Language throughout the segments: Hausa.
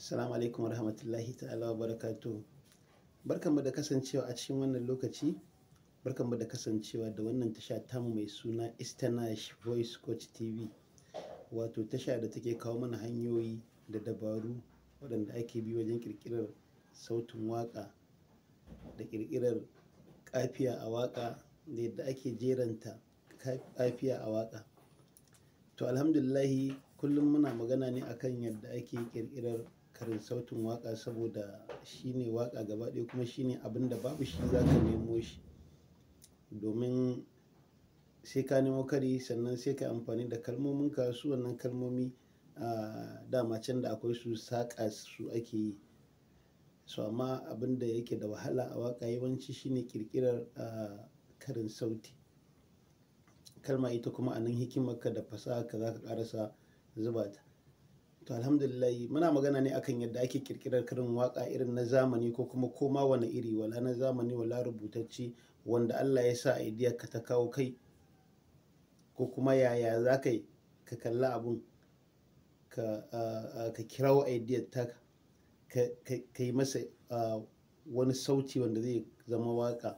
Assalamu alaikum warahmatullahi ta'ala wa barakatuh. Barkanmu da kasancewa a cikin wannan lokaci. Barkanmu da kasancewa da wannan tasha tamu mai suna Istanash Voice Coach TV. Wato tasha da take kawo mana hanyoyi da dabaru waɗanda ake bi wajen ƙirƙirar sautin waƙa da ƙirƙirar ƙafiya a waƙa da yadda ake jeranta ƙafiya a waƙa. To alhamdulillahi, kullum muna magana ne akan yadda ake ƙirƙirar karin sautin waƙa, saboda shine waƙa gaba ɗaya, kuma shine abin da babu shi za ka nemo shi. Domin sai ka nemo kari, sannan sai ka amfani da kalmominka. Su wannan kalmomi a dama can da akwai su, saƙa su ake yi. So amma abin da yake da wahala a waƙa yawanci shine ƙirƙirar karin sauti. Kalma ita kuma a nan hikimarka da fasaharka za ka ƙarasa zuba ta. To alhamdulillahi, muna magana ne akan yadda ake ƙirƙirar karin waƙa irin na zamani, ko kuma koma wane iri, wala na zamani wala rubutacce, wanda Allah ya sa idea ka ta kawo kai, ko kuma yaya za ka yi ka kalla abun, ka kirawo idea taka, ka yi masa wani sauti wanda zai zama waƙa.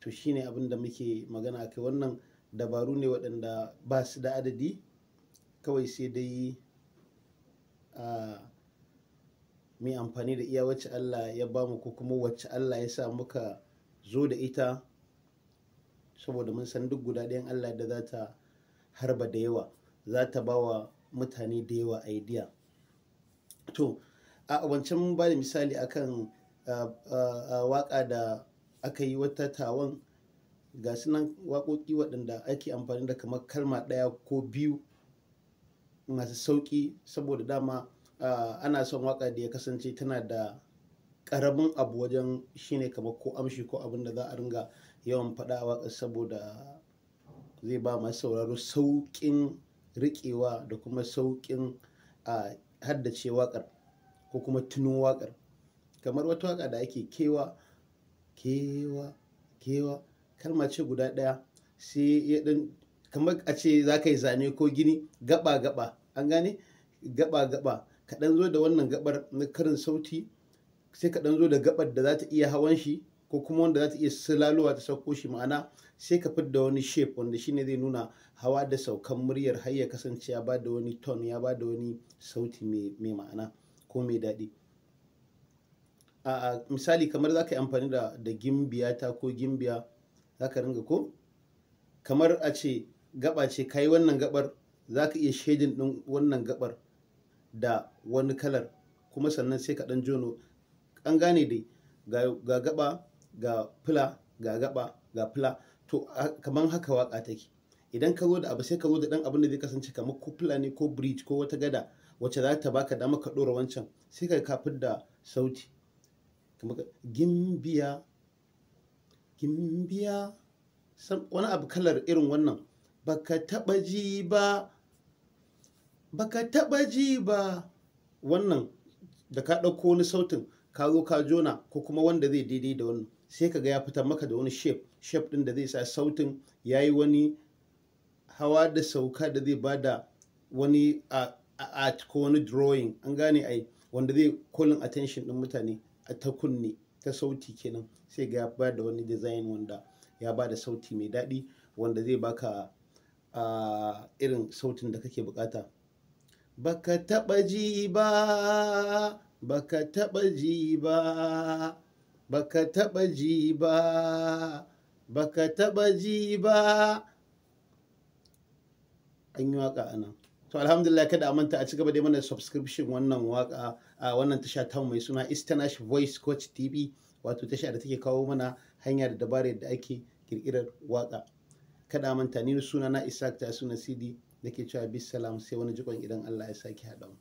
To shine abin da muke magana akai. Wannan dabaru ne waɗanda ba su da adadi, kawai sai dai mu yi amfani da iya wacce Allah ya bamu, ko kuma wacce Allah ya sa muka zo da ita, saboda mun san duk guda ɗayan Allah da za ta harba da yawa, za ta ba wa mutane da yawa idea. To a wancan mun ba da misali akan waƙa da aka yi wata tawan. Ga su nan waƙoƙi waɗanda ake amfani da kamar kalma ɗaya ko biyu masu sauƙi, saboda dama ana son waƙa da ya kasance tana da ƙaramin abu wajen shine kamar ko amshi ko abin da za a ringa yawan faɗa a waƙar, saboda zai ba masu sauraro sauƙin riƙewa da kuma sauƙin haddace waƙar ko kuma tuno waƙar. Kamar wata waƙa da ake kewa, kewa, kewa, kalma ce guda ɗaya, sai ya ɗan kamar a ce za ka yi zane ko gini gaba gaba, an gane, gaba gaba, ka ɗan zo da wannan gaɓar na karin sauti, sai ka ɗan zo da gaɓar da za ta iya hawan shi, ko kuma wanda za ta iya silalowa ta sauko shi. Ma'ana sai ka fidda wani shape wanda shine zai nuna hawa da saukan muryar, har ya kasance ya ba da wani tone, ya ba da wani sauti mai ma'ana ko mai daɗi. A misali, kamar za ka yi amfani da gimbiya ta ko gimbiya, za ka ringa ko kamar a ce gaba ce ka yi wannan gabar, za ka iya shading ɗin wannan gabar da wani kalar, kuma sannan sai ka ɗan jono, an gane dai, ga gaba ga fila, ga gaba ga fila. To kamar haka waka take. Idan ka zo da abu, sai ka zo da ɗan abin da zai kasance kamar ko fila ne ko bridge ko wata gada wacce za ta baka dama ka ɗora wancan, sai ka kafin da sauti kamar gimbiya, gimbiya, wani abu kalar irin wannan. Baka taɓa ji ba, baka taɓa ji ba. Wannan da ka ɗauko wani sautin ka zo ka jona, ko kuma wanda zai daidai da wannan, sai ka ga ya fitar maka da wani shape ɗin da zai sa sautin ya yi wani hawa da sauka da zai bada wani art ko wani drawing, an gane ai, wanda zai calling attention ɗin mutane a ta kunne, ta sauti kenan. Sai ga ya bada wani design wanda ya bada sauti mai daɗi, wanda zai baka irin sautin da kake bukata. Baka taɓa ji ba, baka taɓa ji ba, baka taɓa ji ba, baka taɓa ji ba. An yi waƙa anan. To alhamdulillah, kada a manta a ci gaba da mana subscription wannan waka a wannan tasha ta mai suna Istanash Voice Coach TV, wato tasha da take kawo mana hanya da dabarar yadda ake kirkirar waka. Kada a manta, ni suna na Isaac ta suna CD nake cewa bisalam, sai wani jikon idan Allah ya sake haɗa mu.